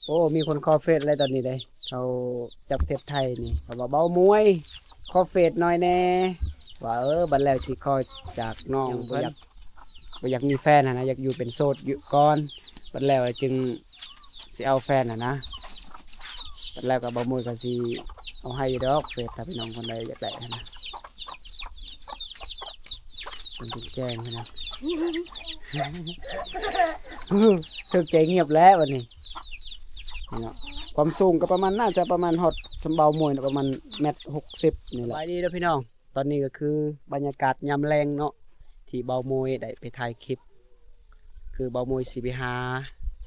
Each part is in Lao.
ໂອ້ ມີຄົນຂໍເຟສແລ້ວຕອນນີ້ເດ້ ເຂົາຈາກປະເທດໄທນີ້ ເຂົາວ່າ ເບົາມວຍ ຂໍເຟສໜ້ອຍແດ່ ວ່າ ເອີ ບັດແລ້ວຊິຂໍຈາກນ້ອງ ບໍ່ຢາກ ບໍ່ຢາກມີແຟນຫັ້ນນະ ຢາກຢູ່ເປັນໂສດຢູ່ກ່ອນ ບັດແລ້ວຈຶ່ງຊິເອົາແຟນຫັ້ນນະ ບັດແລ້ວກໍເບົາມວຍກໍຊິເອົາໃຫ້ຢູ່ດອກເຟສ ຖ້າພີ່ນ້ອງຄົນໃດຢາກໄດ້ຫັ້ນນະ. ມັນເປັນແຈ້ງຫັ້ນນະ ຖືກໃຈງຽບແລ້ວບັດນີ້ ນີ້ເນາະ ຄວາມສູງກໍປະມານ ໜ້າຈະປະມານຮອດສ່ຳເບົາມວຍເນາະ ປະມານແມັດຫົກສິບນີ້ແຫຼະ. ສະບາຍດີເດີພີ່ນ້ອງ ຕອນນີ້ກໍຄືບັນຍາກາດຍາມແລງເນາະ ທີ່ເບົາມວຍໄດ້ໄປຖ່າຍຄລິບ ຄືເບົາມວຍຊິໄປຫາ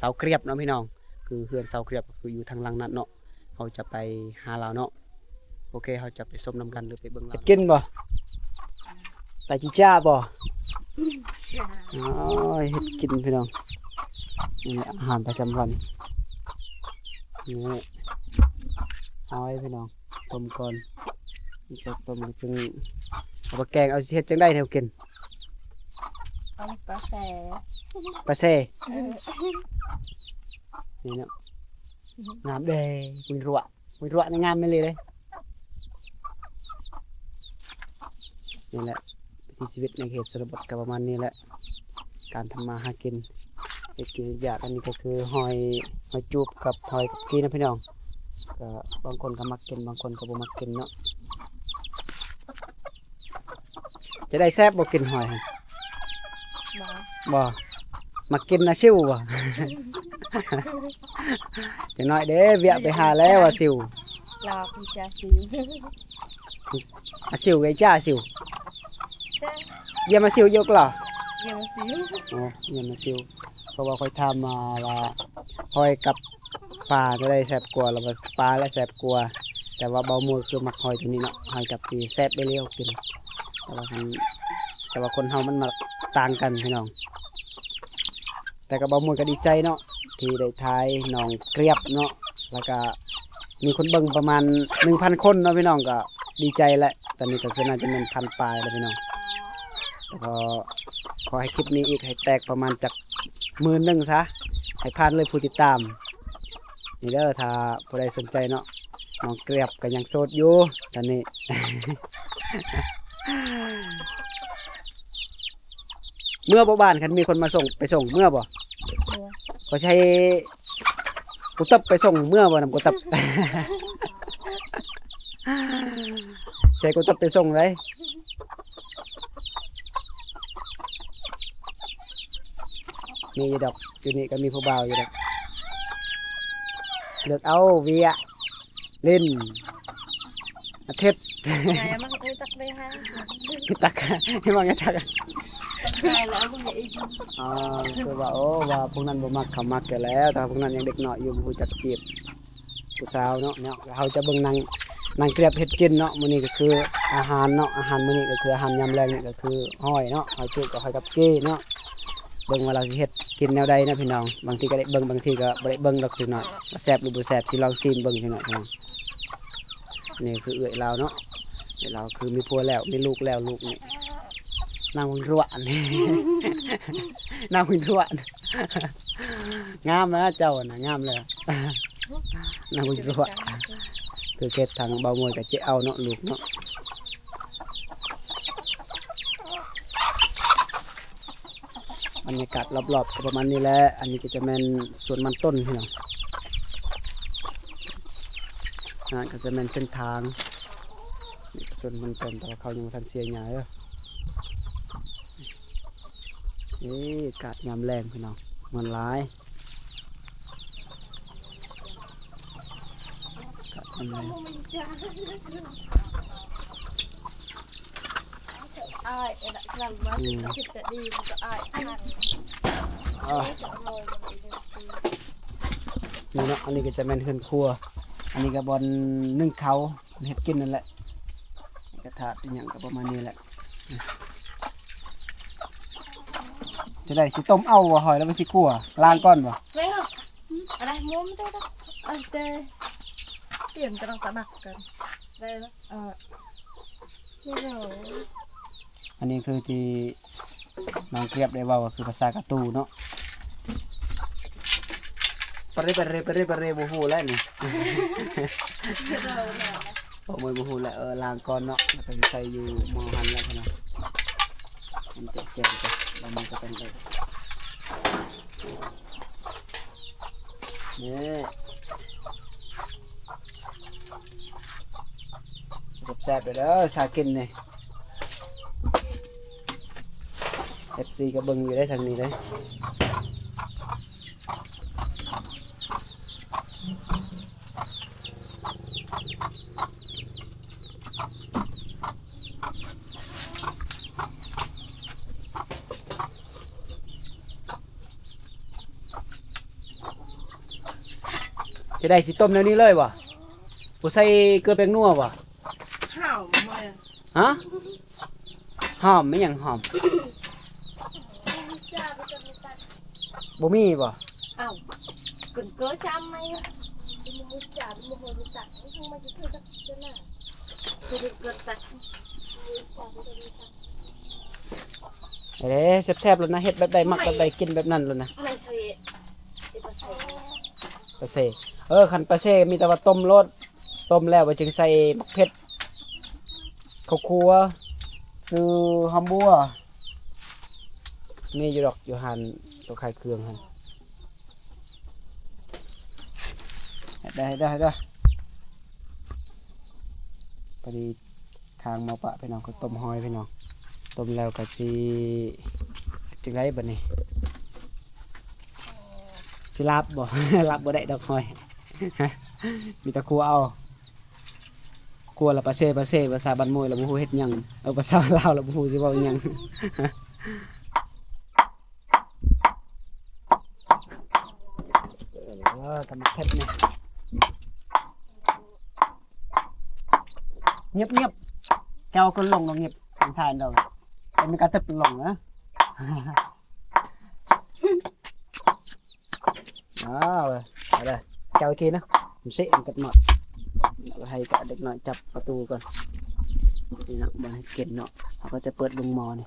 ສາວກຽບເນາະພີ່ນ້ອງ ຄືເຮືອນສາວກຽບກໍຄືຢູ່ທາງຫຼັງນັ້ນເນາະ ເຮົາຈະໄປຫາລາວເນາະ. ໂອເຄ ເຮົາຈະໄປຊົມນຳກັນ ຫຼືໄປເບິ່ງລາວ ເຮັດກິນບໍ່? ຕາຈີຈ້າບໍ່? ໂອ້ຍ ເຮັດກິນພີ່ນ້ອງ ນີ້ແຫຼະອາຫານປະຈຳວັນ ນີ້ ເອົາໄວ້ພີ່ນ້ອງ ຕົ້ມກ່ອນ ຈະຕົ້ມຈຶ່ງເອົາມາແກງ ເອົາ ຊິເຮັດຈັ່ງໃດແນວກິນ? ເອົາປາແຊ ປາແຊ ເອີ ນີ້ເນາະ ງາມເດ້ ກຸຍຣັວະ ກຸຍຣັວະນີ້ງາມອີ່ຫຼີເດ້. ນີ້ແຫຼະ ວິຖີຊີວິດໃນເຂດຊົນນະບົດກໍປະມານນີ້ແຫຼະ ການທຳມາຫາກິນ ເຮັດກິນເຮັດຢາກ. ອັນນີ້ກໍຄືຫອຍ ຫອຍຈູບກັບຫອຍກັບກີນະພີ່ນ້ອງ ກໍບາງຄົນກໍມັກກິນ ບາງຄົນກໍບໍ່ມັກກິນເນາະ. ຈະໄດ້ແຊບບໍ່ກິນຫອຍຫັ້ນ? ບໍ່ ບໍ່ ມັກກິນອາຊິວບໍ່? ຈັກໜ້ອຍເດ້ ວຽກໄປຫາແລ້ວອາຊິວ ລາວຄືຈາຊິວ ອາຊິວ ໄກຈາຊິວ ຢ້ຽມອາຊິວຢູ່ກະລາ ຢ້ຽມອາຊິວ ອໍ ຢ້ຽມອາຊິວ ເພາະວ່າຂ້ອຍຖາມມາວ່າຫອຍກັບ ປາໂຕໃດແຊບກວ່າ ລະວ່າປາແຫຼະແຊບກວ່າ ແຕ່ວ່າເບົາມວຍຄືມັກຫອຍໂຕນີ້ເນາະ ຫອຍກັບປີແຊບອີ່ຫຼີກິນ ແຕ່ວ່າຄັນ ແຕ່ວ່າຄົນເຮົາມັນມັກຕ່າງກັນພີ່ນ້ອງ. ແຕ່ກໍເບົາມວຍກໍດີໃຈເນາະ ທີ່ໄດ້ຖ່າຍນ້ອງກຽບເນາະ ແລ້ວກໍມີຄົນເບິ່ງປະມານໜຶ່ງພັນຄົນເນາະພີ່ນ້ອງ ກໍດີໃຈແຫຼະ. ຕອນນີ້ກໍຄືໜ້າຈະແມ່ນພັນປາຍແລ້ວພີ່ນ້ອງ ແລ້ວກໍຂໍໃຫ້ຄລິບນີ້ອີກໃຫ້ແຕກປະມານຈັກໝື່ນໜຶ່ງຊະ ໃຫ້ພັນເລີຍຜູ້ຕິດຕາມ. ນີ້ເດີ ຖ້າຜູ້ໃດສົນໃຈເນາະ ນ້ອງກຽບກໍຍັງໂສດຢູ່ຕອນນີ້. ເມືອບໍ່ບ້ານ ຄັນມີຄົນມາສົ່ງ ໄປສົ່ງເມືອບໍ່? ບໍ່ ຂໍໃຊ້ ກູຕັບໄປສົ່ງເມືອບໍ່ນຳກູຕັບ ໃຊ້ກູຕັບໄປສົ່ງໄດ໋. ມີຢູ່ດອກ ຢູ່ນີ້ກໍມີຜູ້ບ່າວຢູ່ດອກ ເລືອກເອົາ ເວຍ ຫຼິ້ນ ອາທິດ ໄດ້ມັນໄດ້ຕັກໄດ້ຫາ ໄດ້ຕັກ ໄດ້ມັນໄດ້ຕັກ ໄດ້ແລ້ວເບິ່ງອີກ ອໍ ຄືວ່າ ໂອ້ ວ່າພວກນັ້ນບໍ່ມັກ ເຂົາມັກແລ້ວ ແຕ່ວ່າພວກນັ້ນຍັງເດັກນ້ອຍຢູ່ ບໍ່ຮູ້ຈັກຈີບຜູ້ສາວເນາະ ເນາະ ເຮົາຈະເບິ່ງນາງ ນາງກຽບເຮັດກິນເນາະ. ມື້ນີ້ກໍຄືອາຫານເນາະ ອາຫານມື້ນີ້ກໍຄືອາຫານຍາມແລງນີ້ກໍຄືຫອຍເນາະ ຫອຍຈຸບກັບຫອຍກັບກີເນາະ. ເບິ່ງວ່າລາວຊິເຮັດກິນແນວໃດເນາະພີ່ນ້ອງ ບາງທີກໍໄດ້ເບິ່ງ ບາງທີກໍບໍ່ໄດ້ເບິ່ງດອກ ຈັກໜ້ອຍ ວ່າແຊບຫຼືບໍ່ແຊບ ຊິລອງຊີມເບິ່ງຈັກໜ້ອຍພີ່ນ້ອງ. ນີ້ຄືເອື້ອຍລາວເນາະ ເອື້ອຍລາວຄືມີຜົວແລ້ວ ມີລູກແລ້ວ ລູກນີ້ ນາງວິນຣວະ ນາງວິນຣວະ ງາມນະເຈົ້ານະ ງາມແລ້ວ ນາງວິນຣວະ ຄືເຂດທາງເບົາງວຍກໍເຈະເອົາເນາະ ລູກເນາະ. ບັນຍາກາດລອບໆ ກໍປະມານນີ້ແຫຼະ ອັນນີ້ກໍຈະແມ່ນສວນມັນຕົ້ນພີ່ນ້ອງ ອັນນັ້ນກໍຈະແມ່ນເສັ້ນທາງ ນີ້ກໍສວນມັນຕົ້ນ ແຕ່ວ່າເຂົາຍັງບໍ່ທັນເສຍຫຍ້າເດີ. ເອີ ອາກາດຍາມແລງພີ່ນ້ອງ ມ່ວນຫຼາຍ ອາກາດຍາມແລງ. ອ້າຍ ເອີ ລະ ລະ ວ່າ ອືມ ຊິຄິດຈະດີ ມັນກໍອ້າຍ ອືມ ນີ້ເນາະ ອັນນີ້ກໍຈະແມ່ນເຮືອນຄົວ ອັນນີ້ກໍບ່ອນໜຶ້ງເຂົ້າ ເຮັດກິນນັ້ນແຫຼະ ກະທະອີ່ຫຍັງກໍປະມານນີ້ແຫຼະ. ຈະໄດ້ຊິຕົ້ມເອົາບໍ່ ຫອຍ ຫຼືວ່າຊິຂົ້ວ ລ້າງກ່ອນບໍ່? ແມ່ນ ອືມ ອັນໃດ ມຸມເດີ ເອີ ເດ ປ່ຽນກຳລັງຕະໜັກກັນ ໄດ້ລະ ເອີ ອັນນີ້ຄືທີ່ນ້ອງກຽບໄດ້ເວົ້າ ກໍຄືພາສາກະຕູເນາະ. ເຣ ປະເຣ ປະເຣ ປະເຣ ບໍ່ຮູ້ແລ້ວນີ້ ໂອ້ຍ ບໍ່ຮູ້ແລ້ວ. ເອີ ລ້າງກ່ອນເນາະ ແລ້ວກໍຊິໃສ່ຢູ່ໝໍ້ຫັ້ນແຫຼະເນາະ ມັນແຈກໆ ແລ້ວມັນກໍຕ້ອງໄດ້ ນີ້ ແຊບໆ ເດີ ຖ້າກິນນີ້ ເອັຟຊີ ກໍເບິ່ງຢູ່ເດ້ທາງນີ້ເດ້. ຈະໄດ້ຊິຕົ້ມແນວນີ້ເລີຍບໍ່? ບໍ່ໃສ່ເກືອແປ້ງນົວບໍ່? ຫອມ ຮະ? ຫອມ ແມ່ນຫຍັງຫອມ? ບໍ່ມີບໍ່? ເອົ້າ ເກີນເກີຈຳໄໝ? ເອີ ແຊບໆ ໂລດນະ ເຮັດແບບໃດມັກແບບໃດ ກິນແບບນັ້ນໂລດນະ. ປາເຊ ເອີ ຄັນປາເຊມີແຕ່ວ່າຕົ້ມໂລດ ຕົ້ມແລ້ວໄປຈຶ່ງໃສ່ໝາກເຜັດ ເຂົ້າຂົ້ວ ຊື່ຫອມບົວ ມີຢູ່ດອກ ຢູ່ຮ້ານເຂົາຂາຍເຄື່ອງຫັ້ນ. ເຮັດໄດ້ ເຮັດໄດ້ ເຮັດໄດ້ ພໍດີ ຄ້າງໝໍ້ປະ ພີ່ນ້ອງ ເຂົາຕົ້ມຫອຍ ພີ່ນ້ອງ ຕົ້ມແລ້ວກໍຊິຈັ່ງໃດບັດນີ້ ຊິລາບບໍ່? ລາບບໍ່ໄດ້ດອກຫອຍ ມີແຕ່ຂົ້ວເອົາ ຂົ້ວລະປາເຊ ປາເຊ ພາສາບ້ານໂມຍລະບໍ່ຮູ້ເຮັດຫຍັງ ເອີ ພາສາລາວລະບໍ່ຮູ້ຊິເວົ້າຫຍັງ. ເອີ ຕຳໝາກເຜັດນີ້ ງຽບໆ ເຈົ້າກໍລົງເນາະ ງຽບ ທາງທ້າຍດອກ ແຕ່ມັນກະຕຶບລົງນະ. ອ້າວ ເອົາເດີ ເຈົ້າອີກທີນະ ເຊະມັນກັດໝາກ ໃຫ້ກະເດັກນ້ອຍຈັບປະຕູກ່ອນ ນີ້ນະ ບໍ່ໃຫ້ກິນເນາະ ເຮົາກໍຈະເປີດເບິ່ງໝໍ້ນີ້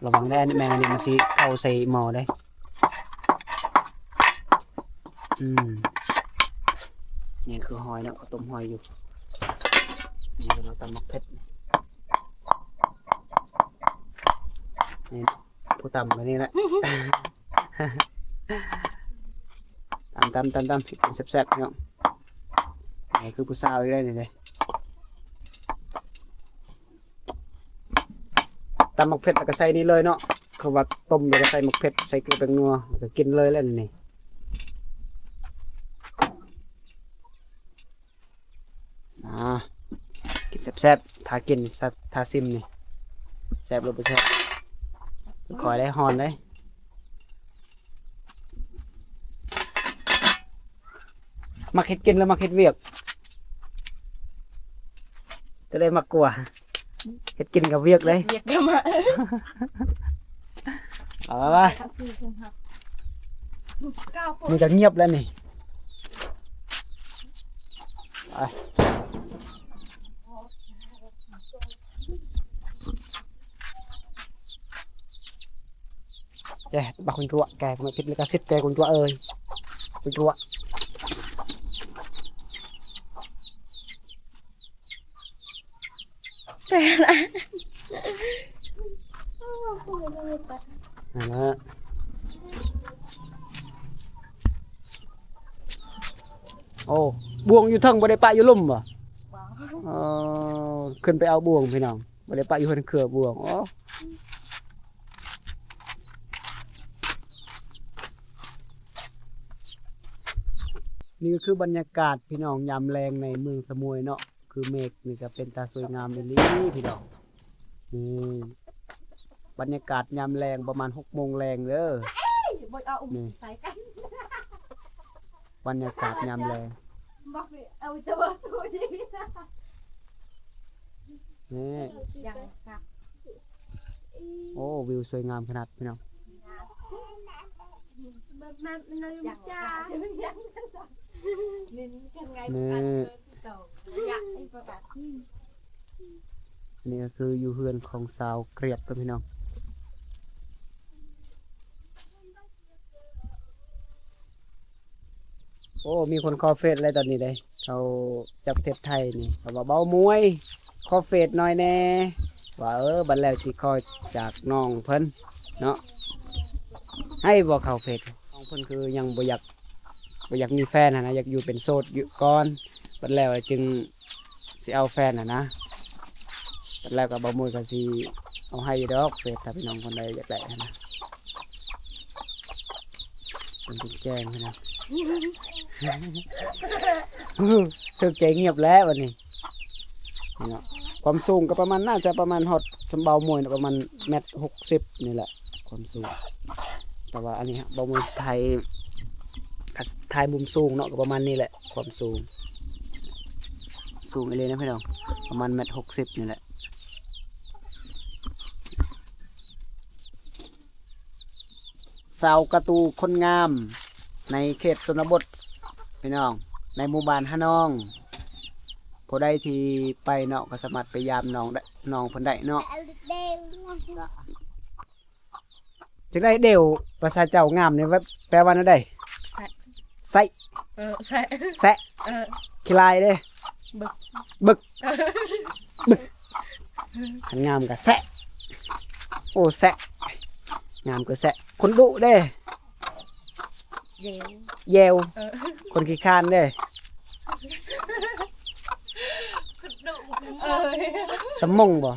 ລະວັງແດ່ ແມງອັນນີ້ມັນຊິເຂົ້າໃສ່ໝໍ້ເດ້. ອືມ ນີ້ຄືຫອຍເນາະ ເຂົາຕົ້ມຫອຍຢູ່ ນີ້ເຮົາຕຳໝາກເຜັດ ນີ້ ຜູ້ຕຳກໍນີ້ແຫຼະ ຕຳ ຕຳ ຕຳ ຕຳ ກິນແຊບໆ ພີ່ນ້ອງ ນີ້ຄືຜູ້ສາວອີກແລ້ວນີ້ເດ້. ຕຳໝາກເຜັດແລ້ວກໍໃສ່ນີ້ເລີຍເນາະ ເຂົາວ່າຕົ້ມແລ້ວກໍໃສ່ໝາກເຜັດ ໃສ່ເກືອແປ້ງນົວ ແລ້ວກໍກິນເລີຍແຫຼະນີ້. ອ່າ ກິນແຊບໆ ຖ້າກິນ ຖ້າ ຖ້າຊິມນີ້ ແຊບຫຼືບໍ່ແຊບ ຄ່ອຍໄດ້ ຮ້ອນເດ້. ມັກເຮັດກິນຫຼືມັກເຮັດວຽກ? ໂຕໃດມັກກວ່າ? ເຮັດກິນກັບວຽກເດ້ ວຽກກໍມາ ເອົາໄປ ນີ້ກໍງຽບແລ້ວນີ້ ໄປ. ແກ ບັກຄຸນຕົວະ ແກ ບໍ່ຜິດລິຂະສິດ ແກ ຄຸນຕົວະເອີຍ ຄຸນຕົວະ. ແຕ່ລະ ນັ້ນລະ ໂອ້ ບ່ວງຢູ່ເທິງ ບໍ່ໄດ້ປະຢູ່ລຸ່ມບໍ່? ບໍ່ ເອີ ຂຶ້ນໄປເອົາບ່ວງ ພີ່ນ້ອງ. ບໍ່ໄດ້ປະຢູ່ເຮືອນເຄືອບ່ວງ. ໂອ້ ນີ້ກໍຄືບັນຍາກາດ ພີ່ນ້ອງ ຍາມແລງໃນເມືອງສະໝວຍເນາະ. ຄືເມກນີ້ກໍເປັນຕາສວຍງາມອີ່ຫຼີ ພີ່ນ້ອງ. ນີ້ບັນຍາກາດຍາມແລງ ປະມານຫົກໂມງແລງເດີ. ນີ້ ບັນຍາກາດຍາມແລງ ນີ້ ໂອ້ ວິວສວຍງາມຂະໜາດ ພີ່ນ້ອງ. ນີ້ ອັນນີ້ກໍຄືຢູ່ເຮືອນຂອງຊາວກຽບເນາະ ພີ່ນ້ອງ. ໂອ້ ມີຄົນຂໍເຟສແລ້ວຕອນນີ້ເດ້ ເຂົາຈາກປະເທດໄທນີ້ ເຂົາວ່າ ເບົາມວຍ ຂໍເຟສໜ້ອຍແດ່ ວ່າ ເອີ ບັດແລ້ວຊິຂໍຈາກນ້ອງເພິ່ນເນາະ ໃຫ້ບໍ່ເຂົ້າເຟສ ນ້ອງເພິ່ນຄືຍັງບໍ່ຢາກ ບໍ່ຢາກມີແຟນຫັ້ນນະ ຢາກຢູ່ເປັນໂສດຢູ່ກ່ອນ ບັດແລ້ວຈຶ່ງຊິເອົາແຟນຫັ້ນນະ ບັດແລ້ວກໍເບົາມວຍກໍຊິເອົາໃຫ້ຢູ່ດອກເຟສ ຖ້າພີ່ນ້ອງຄົນໃດຢາກໄດ້ຫັ້ນນະ ເພິ່ນແຈ້ງຫັ້ນນະ ຖືກໃຈງຽບແລ້ວບັດນີ້ ນີ້ເນາະ ຄວາມສູງກໍປະມານ ໜ້າຈະປະມານຮອດສ່ຳເບົາມວຍເນາະ ປະມານແມັດຫົກສິບນີ້ແຫຼະ ຄວາມສູງ ແຕ່ວ່າອັນນີ້ເບົາມວຍຖ່າຍ ຖ່າຍມຸມສູງເນາະ ກໍປະມານນີ້ແຫຼະ ຄວາມສູງ ສູງອີ່ຫຼີນະພີ່ນ້ອງ ປະມານແມັດຫົກສິບນີ້ແຫຼະ. ສາວກະຕູຄົນງາມໃນເຂດຊົນນະບົດ ພີ່ນ້ອງ ໃນໝູ່ບ້ານຫານອງ ຜູ້ໃດທີ່ໄປເນາະ ກໍສາມາດໄປຢາມນ້ອງໄດ້ ນ້ອງເພິ່ນໄດ້ເນາະ. ຈັ່ງໃດເດວ ພາສາເຈົ້າງາມນີ້ແປວ່າແນວໃດ? ໃສ່ ໃສ່ ເອີ ໃສ່ ແຊະ ເອີ ຂີ້ລາຍເດ້ ບຶກ ບຶກ ບຶກ ຄັນງາມກໍແຊະ ໂອ້ ແຊະ ງາມກໍແຊະ ຄົນດຸເດ້ ແຢວ ແຢວ ເອີ ຄົນຂີ້ຄ້ານເດ້ ຄົນດຸ ເອີ ຕຳມົງບໍ່?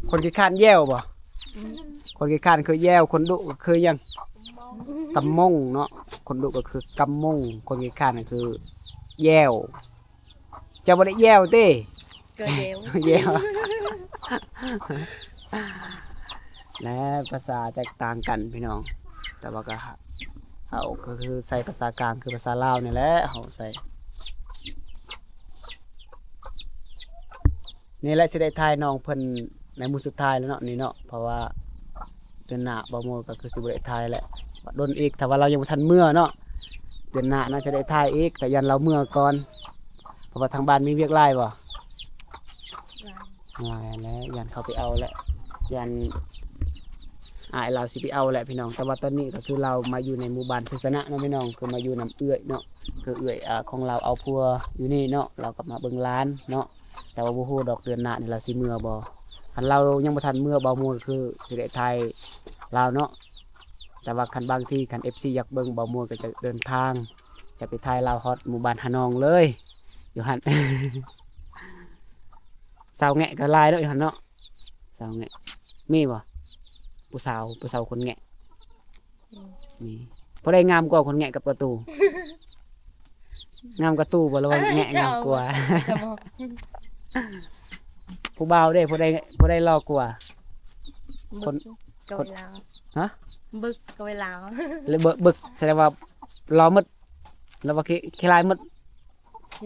ຄົນຂີ້ຄ້ານແຢວບໍ່? ອືມ ຄົນຂີ້ຄ້ານຄືແຢວ ຄົນດຸກໍຄືຫຍັງ? ກຳມົງເນາະ ຄົນດຸກໍຄືກຳມົງ ຄົນຂີ້ຄ້ານກໍຄືແຢວ. ເຈົ້າບໍ່ໄດ້ແຢວຕິ? ກໍແຢວ ແຢວ ແລະ ພາສາແຕກຕ່າງກັນພີ່ນ້ອງ ແຕ່ວ່າກໍ ເຮົາກໍຄືໃຊ້ພາສາກາງຄືພາສາລາວນີ້ແຫຼະ ເຮົາໃຊ້ ນີ້ແຫຼະ ຊິໄດ້ຖ່າຍນ້ອງເພິ່ນໃນມື້ສຸດທ້າຍແລ້ວເນາະ ນີ້ເນາະ ເພາະວ່າເດືອນໜ້າເບົາໂມກໍຄືຊິບໍ່ໄດ້ຖ່າຍແຫຼະ ດົນອີກ ຖ້າວ່າລາວຍັງບໍ່ທັນເມືອເນາະ ເດືອນໜ້າໜ້າຈະໄດ້ຖ່າຍອີກ ແຕ່ຢ້ານລາວເມືອກ່ອນ ເພາະວ່າທາງບ້ານມີວຽກຫຼາຍບໍ່? ຫຼາຍ ຫຼາຍແຫຼະ ຢ້ານເຂົາໄປເອົາແຫຼະ ຢ້ານອ້າຍລາວຊິໄປເອົາແຫຼະພີ່ນ້ອງ ແຕ່ວ່າຕອນນີ້ກໍຄືລາວມາຢູ່ໃນໝູ່ບ້ານໄຊຊະນະເນາະພີ່ນ້ອງ ຄືມາຢູ່ນຳເອື້ອຍເນາະ ຄືເອື້ອຍ ອາ ຂອງລາວເອົາຜົວຢູ່ນີ້ເນາະ ລາວກໍມາເບິ່ງຫຼານເນາະ ແຕ່ວ່າບໍ່ຮູ້ດອກ ເດືອນໜ້ານີ້ລາວຊິເມືອບໍ່ ຄັນລາວຍັງບໍ່ທັນເມືອ ເບົາໂມກໍຄືຊິໄດ້ຖ່າຍລາວເນາະ ແຕ່ວ່າຄັນບາງທີ ຄັນເອັຟຊີຢາກເບິ່ງ ເບົາໂມກໍຈະເດີນທາງ ຈະໄປຖ່າຍລາວຮອດໝູ່ບ້ານຫານອງເລີຍ ຢູ່ຫັ້ນ ສາວແງະກໍຫຼາຍເນາະ ຢູ່ຫັ້ນເນາະ ສາວແງະ ມີບໍ່? ຜູ້ສາວ ຜູ້ສາວຄົນແງະ ອືມ ມີ ຜູ້ໃດງາມກວ່າ ຄົນແງະກັບກະຕູ? ງາມກະຕູບໍ່ ຫຼືວ່າແງະງາມກວ່າ? ຜູ້ບ່າວເດ້ ຜູ້ໃດ ຜູ້ໃດຫຼໍ່ກວ່າ? ບຶກ ຄົນ ກໍເວລາ ຮະ? ບຶກກໍເວລາ ຫຼືບຶກ ສະແດງວ່າຫຼໍ່ໝົດ ຫຼືວ່າຂີ້ ຂີ້ຮ້າຍໝົດ?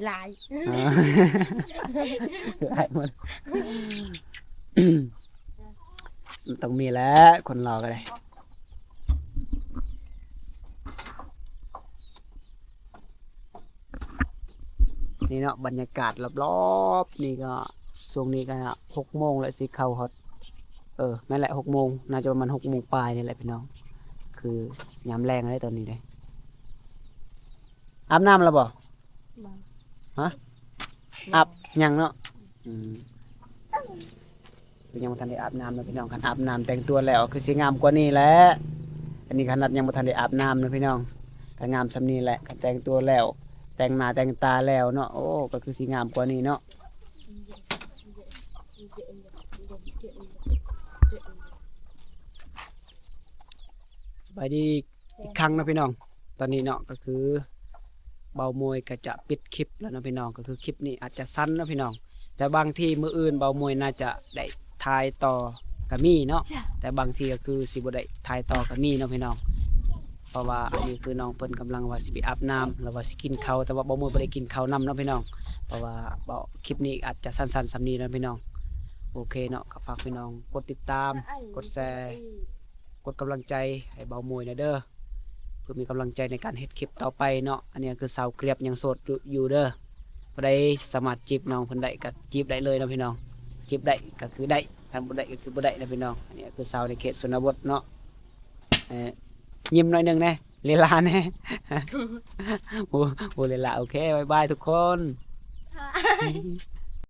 ຫຼາຍ ເອີ ຫຼາຍໝົດ ມັນຕ້ອງມີແຫຼະ ຄົນຫຼໍ່ກໍໄດ້ ນີ້ເນາະ ບັນຍາກາດລອບໆ ນີ້ກໍ ຊ່ວງນີ້ກໍຫົກໂມງແລ້ວ ຊິເຂົ້າຮອດ ເອີ ແມ່ນແຫຼະ ຫົກໂມງ ໜ້າຈະປະມານຫົກໂມງປາຍນີ້ແຫຼະພີ່ນ້ອງ ຄືຍາມແລງແລ້ວຕອນນີ້ເດ້. ອາບນ້ຳແລ້ວບໍ່? ບໍ່ ຮະ? ຍັງ ອາບ ຍັງເນາະ ອືມ ຍັງບໍ່ທັນໄດ້ອາບນ້ຳເນາະພີ່ນ້ອງ ຄັນອາບນ້ຳແຕ່ງຕົວແລ້ວ ຄືຊິງາມກວ່ານີ້ແຫຼະ ອັນນີ້ຂະໜາດຍັງບໍ່ທັນໄດ້ອາບນ້ຳເນາະພີ່ນ້ອງ ກໍງາມສ່ຳນີ້ແຫຼະ ຄັນແຕ່ງຕົວແລ້ວ ແຕ່ງໜ້າແຕ່ງຕາແລ້ວເນາະ ໂອ້ ກໍຄືຊິງາມກວ່ານີ້ເນາະ. ສະບາຍດີອີກຄັ້ງເນາະພີ່ນ້ອງ ຕອນນີ້ເນາະ ກໍຄືເບົາມວຍກໍຈະປິດຄລິບແລ້ວເນາະພີ່ນ້ອງ ກໍຄືຄລິບນີ້ອາດຈະສັ້ນເນາະພີ່ນ້ອງ ແຕ່ບາງທີມື້ອື່ນເບົາມວຍໜ້າຈະໄດ້ຖ່າຍຕໍ່ກໍມີເນາະ ແຕ່ບາງທີກໍຄືຊິບໍ່ໄດ້ຖ່າຍຕໍ່ກໍມີເນາະພີ່ນ້ອງ ເພາະວ່າອັນນີ້ຄືນ້ອງເພິ່ນກຳລັງວ່າຊິໄປອາບນ້ຳ ຫຼືວ່າຊິກິນເຂົ້າ ແຕ່ວ່າເບົາມວຍບໍ່ໄດ້ກິນເຂົ້ານຳເນາະພີ່ນ້ອງ ເພາະວ່າ ຄລິບນີ້ອາດຈະສັ້ນໆສ່ຳນີ້ເນາະພີ່ນ້ອງ ໂອເຄເນາະ ກໍຝາກພີ່ນ້ອງກົດຕິດຕາມ ກົດແຊ ກົດກຳລັງໃຈໃຫ້ເບົາມວຍແດ່ເດີ ເພື່ອມີກຳລັງໃຈໃນການເຮັດຄລິບຕໍ່ໄປເນາະ ອັນນີ້ກໍຄືສາວກຽບຍັງໂສດຢູ່ເດີ ຜູ້ໃດສາມາດຈີບນ້ອງເພິ່ນໄດ້ກໍຈີບໄດ້ເລີຍເນາະພີ່ນ້ອງ ຈີບໄດ້ກໍຄືໄດ້ ຄັນບໍ່ໄດ້ກໍຄືບໍ່ໄດ້ເນາະພີ່ນ້ອງ ອັນນີ້ກໍຄືສາວໃນເຂດຊົນນະບົດເນາະ. ເອີ ຍິ້ມໜ້ອຍໜຶ່ງແດ່ ເລລາແດ່ ໂອ້ ໂອ້ ເລລາ. ໂອເຄ ບາຍບາຍທຸກຄົນ.